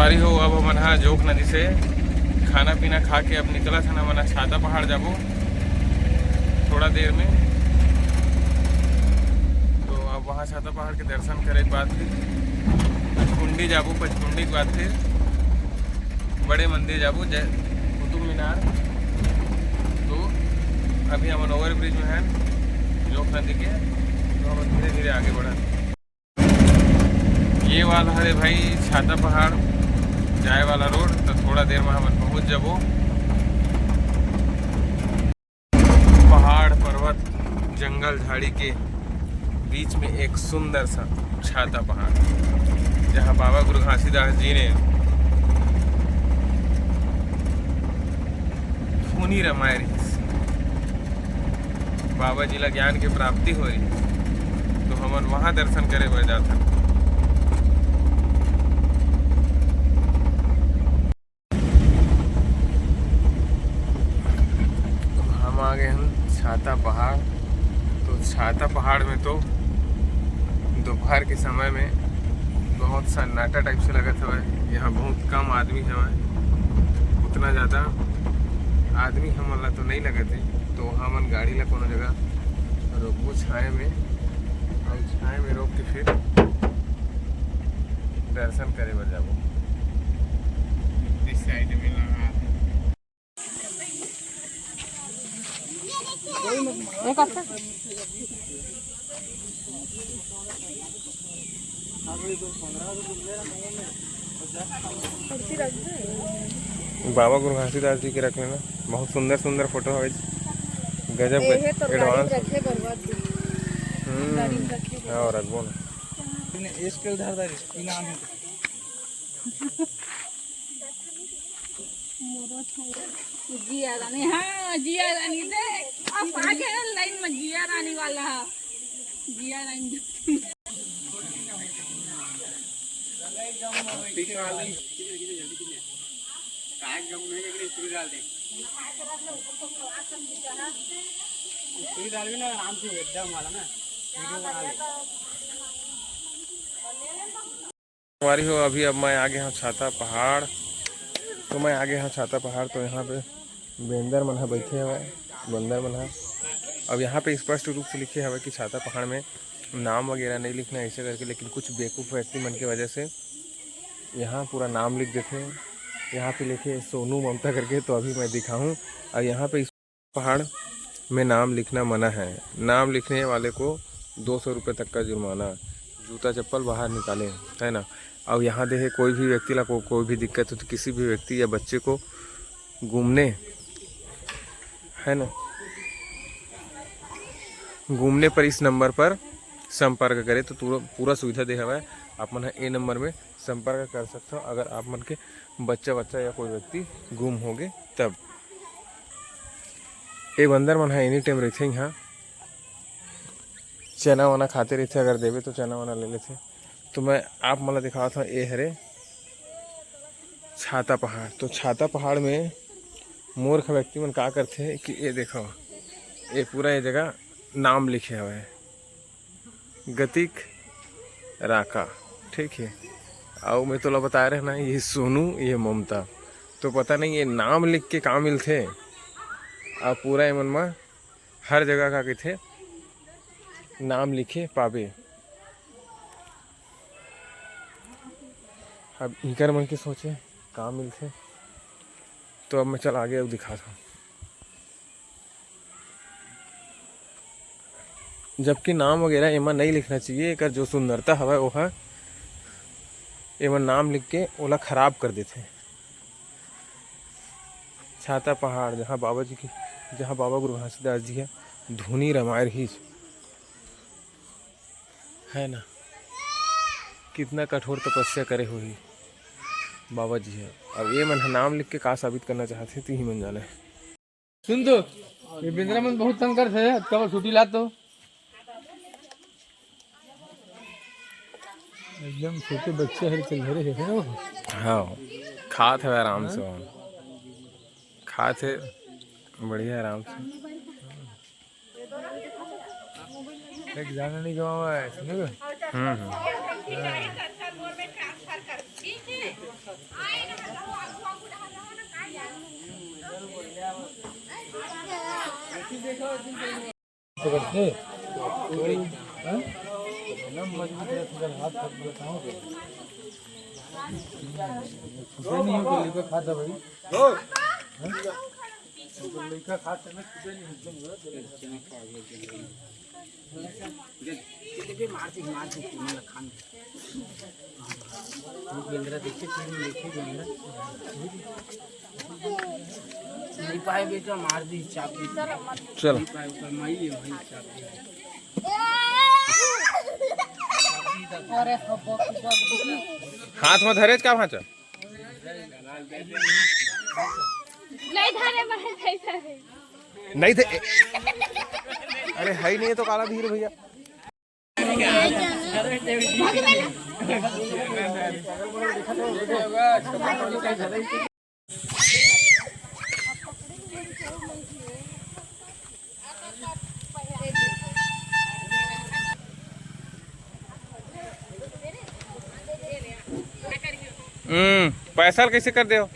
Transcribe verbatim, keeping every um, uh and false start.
संगवारी हो, अब हमन ह जोंक नदी से खाना पीना खा के अब निकलत हन, हमन ह छाता पहाड़ जाबो थोड़ा देर में। तो अब वहाँ छाता पहाड़ के दर्शन करे के बाद फिर पचकुंडी जाबो, पचकुंडी के बाद फिर बड़े मंदिर जाबो, जय कुतुब मीनार। तो अभी हमन ओवर ब्रिज में हन जोंक नदी के, तो हमन धीरे धीरे आगे बढ़न। ये वाला हरे भाई छाता पहाड़ जाए वाला रोड, तो थोड़ा देर में हमन पहुंच जाबो। पहाड़, पर्वत, जंगल, झाड़ी के बीच में एक सुंदर सा छाता पहाड़, जहाँ बाबा गुरु घासीदास जी ने धुनी रमाए रहिस। बाबा जी ला ज्ञान के प्राप्ति होय, तो हमन वहाँ दर्शन करे बर जाथन। हम आ गए हन छाता पहाड़। तो छाता पहाड़ में तो दोपहर के समय में बहुत सन्नाटा टाइप से लगत हवय। यहाँ बहुत कम आदमी हवय, उतना ज़्यादा आदमी हमन ला तो नहीं लगत हे। तो हमन गाड़ी ला कोनो जगह रोकबो छाए में, और छाए में रोक के फिर दर्शन करे बर जाबो। इस साइड में लगा। बाबा गुरु घासीदास जी के रख लेना, बहुत सुंदर सुंदर फोटो हवे, गजब, एहे तो गाड़ी एडवांस। रखे बर्बाद। हम्म। गाड़ी में रखे बर्बाद। हाँ, रखबो ना। इसके उधारदारी इनाम है। जिया रानी, हाँ, जिया रानी देख, अब आ गए लाइन में जिया रानी वाला। जिया रानी। संगवारी हो, अभी अब मैं आ गया हूँ छाता पहाड़। तो मैं आ गया हूँ छाता पहाड़, तो यहाँ पे बेंदर मन ह बैठे हवय, बंदर मन ह। अब यहाँ पे स्पष्ट रूप से लिखे हवय कि छाता पहाड़ में नाम वगैरह नहीं लिखना है ऐसे करके, लेकिन कुछ बेवकूफ़ व्यक्ति मन के वजह से यहाँ पूरा नाम लिख देथे। यहाँ पे लिखे सोनू ममता करके, तो अभी मैं दिखाऊँ। और यहाँ पे पहाड़ में नाम लिखना मना है। नाम लिखने वाले को दो सौ रुपये तक का जुर्माना, जूता चप्पल बाहर निकालें, है ना। अब यहाँ देखे कोई भी व्यक्ति ला को, कोई भी दिक्कत हो तो किसी भी व्यक्ति या बच्चे को घूमने, है ना, घूमने पर इस नंबर पर संपर्क करें, तो पूरा, पूरा सुविधा दे हवा है। आप मन ह ए नंबर में संपर्क कर सकते हो अगर आप मन के बच्चा, बच्चा या कोई व्यक्ति गुम होगे तब। ए बंदर मन ह एनी टाइम रहिथे इहाँ, चना वना खाते रहिथे, अगर देबे तो चना वना ले लेथे। तो मैं आप मन ला दिखावत हव, ए हरे छाता पहाड़। तो छाता पहाड़ में मूर्ख व्यक्ति मन का करथे कि ए देखो, ए पूरा ए जगह नाम लिखे हवय, गतिक राका, ठीक है। अउ मैं तोला बताए रहे ना, ये सोनू, ये ममता, तो पता नहीं ये नाम लिख के का मिलथे। अब पूरा एमन म हर जगह का कहिथे नाम लिखे पाबे। अब इकर मन के सोचे का मिलथे, तो अब मैं चल आगे अब दिखात हूँ। जबकि नाम वगैरह एमा नहीं लिखना चाहिए, एकर जो सुंदरता हवय ओहा एमा नाम लिख के ओला खराब कर देथे। छाता पहाड़, जहाँ बाबा जी की, जहाँ बाबा गुरु घासीदास जी ह धुनी रमाय रहिस, है ना, कितना कठोर तपस्या करे होही बाबा जी ह। अब ये मन ह नाम लिख के का साबित करना चाहत हे, तिही मन जाने। सुन तो, ये बेंदरा मन बहुत तंग करथे, अतका बार छुट्टी ला तो। एकदम छोटे बच्चे हर चल धरे हे, है ना? हाँ, खात हवे आराम से, हाँ? खात हे बढ़िया आराम से। एक जाना नहीं गवा है, सुनो? हम्म, हम्म। हाँ। मार दे, मार दे, तू मन ला खान। बेंदरा देखे, तू मन देखे बेंदरा। नहीं पाए बेटा, मार दी, चाप दी। चल। नहीं पाए, ऊपर माई है, वहीं चाप दी। हाथ में धरेच का भांचा? नहीं धरे, मैं नहीं धरे। नहीं थे। अरे है ही नहीं है तो काला धीर भैया। हम्म, पैसा कैसे कर दे हो?